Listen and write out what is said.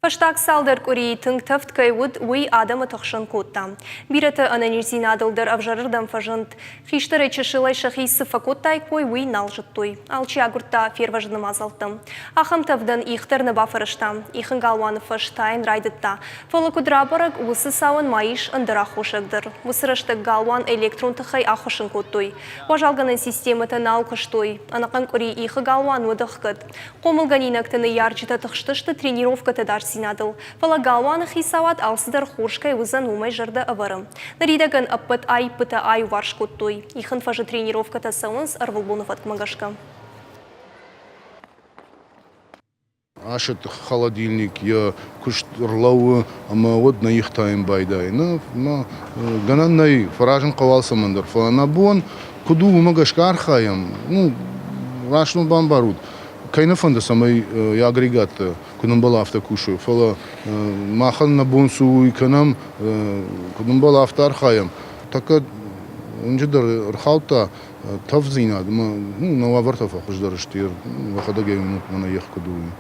Фӕстаг цалдӕр къуырийы тынг тӕвд кӕй уыд, уый адӕмы тыхсын кодта. Бирӕты ӕнӕниздзинадыл дӕр ӕвзӕрырдӕм фӕзынд. Хистӕрӕй чысылӕй сӕхи цы фӕкодтаиккой, уый нал зыдтой. Алчи агуырдта фервӕзыны мадзӕлттӕ. Ахӕм тӕвдӕн их дӕр нӕ бафӕрӕзта. Ихын галуаны фӕз тайын райдыдта. Фӕлӕ куыд рабӕрӕг, уыцы цауӕн ма ис ӕндӕр аххосаг дӕр. Уыцы рӕстӕг галуан электрон тыхӕй ахуыссын кодтой. Уазалгӕнӕн системӕтӕ нал куыстой. Ӕнӕхъӕн къуыри ихы галуан уыд ӕхгӕд. Хъомылгӕнинӕгты ныййарджытӕ тыхстысты тренировкӕты дарддзинадыл, фӕлӕ галуаны хицауад алцыдӕр хорз кӕй уыдзӕн, уымӕй зӕрдӕ ӕвӕры. Ныридӕгӕн ӕппӕт аиппытӕ аиуварс кодтой. Ихын фӕзы тренировкӕтӕ цӕуынц ӕрвылбоны фӕткмӕ гӕсгӕ. Асӕтты холодильник йӕ куыст ӕрлӕууы ӕмӕ уӕд нӕ их тайын байдайы. Нӕ, гӕнӕн нӕй, фӕразын хъӕуы алцӕмӕн дӕр, фӕлӕ нӕ бон куыд у, уымӕ гӕсгӕ архайӕм. Ну, раст мын бамбарут, кӕй нӕ фӕнды, цӕмӕй йӕ агрегаттӕ куыд ӕмбӕлы, афтӕ кусой, фӕлӕ махӕн нӕ бон цы у, уый кӕнӕм, куыд ӕмбӕлы, афтӕ архайӕм. Тӕккӕ уынджы дӕр ӕрхаудта тӕвддзинад ӕмӕ нӕ уавӕртӕ фӕхуыздӕр сты, уӕхӕдӕг ӕй уынут, мӕнӕ ех куыд у, уый.